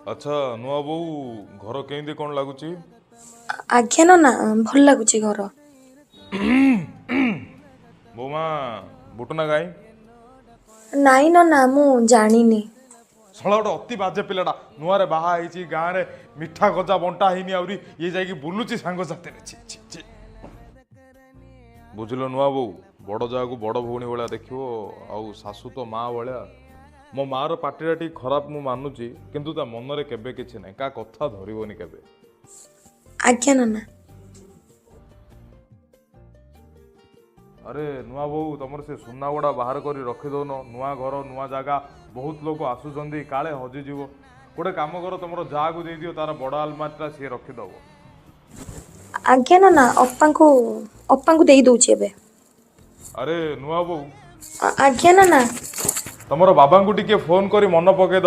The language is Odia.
ଆଚ୍ଛା ନୂଆ ବୋଉ, ଘର କେମିତି କ'ଣ ଲାଗୁଛି? ଆଜ୍ଞା ନନା, ଭଲ ଲାଗୁଛି ଘର। ବୋଉମା, ବୁଟୁନା କାଇଁ? ନାଇଁ ନନା, ମୁଁ ଜାଣିନି। ଶଳା ଗୋଟେ ଅତି ବାଜେ ପିଲାଟା। ନୂଆରେ ବାହା ହେଇଛି, ଗାଁରେ ମିଠା ଗଜା ବଣ୍ଟା ହେଇନି ଆହୁରି, ଇଏ ଯାଇକି ବୁଲୁଛି ସାଙ୍ଗସାଥିରେ। ଛି ଛି ଛି। ବୁଝିଲ ନୂଆ ବୋଉ, ବଡ଼ ଯାହାକୁ ବଡ଼ ଭଉଣୀ ଭଳିଆ ଦେଖିବ, ଆଉ ଶାଶୁ ତ ମା ଭଳିଆ। ମୋ ମାର ପାଟିଟା ଟିକେ ଖରାପ ମୁଁ ମାନୁଛି, କିନ୍ତୁ ତା ମନରେ କେବେ କିଛି ନାହିଁ। କାହା କଥା ଧରିବନି କେବେ। ଆଜ୍ଞା ନନା। ଆରେ ନୂଆ ବୋଉ, ତମର ସେ ସୁନା ଗୁଡ଼ା ବାହାର କରି ରଖିଦଉନ। ନୂଆ ଘର, ନୂଆ ଜାଗା, ବହୁତ ଲୋକ ଆସୁଛନ୍ତି, କାଳେ ହଜିଯିବ। ଗୋଟେ କାମ କର, ତମର ଯାହାକୁ ଦେଇଦିଅ, ତାର ବଡ଼ ଆଲମାରିଟା ସିଏ ରଖିଦବ। ଆଜ୍ଞା ନନା, ଅପାଙ୍କୁ ଦେଇ ଦଉଛି ଏବେ। ଆରେ ନୂଆ ବୋଉ। ଆଜ୍ଞା ନନା। ତମର ବାବାଙ୍କୁ ଟିକେ ଫୋନ କରି ମନ ପକେଇଦବ।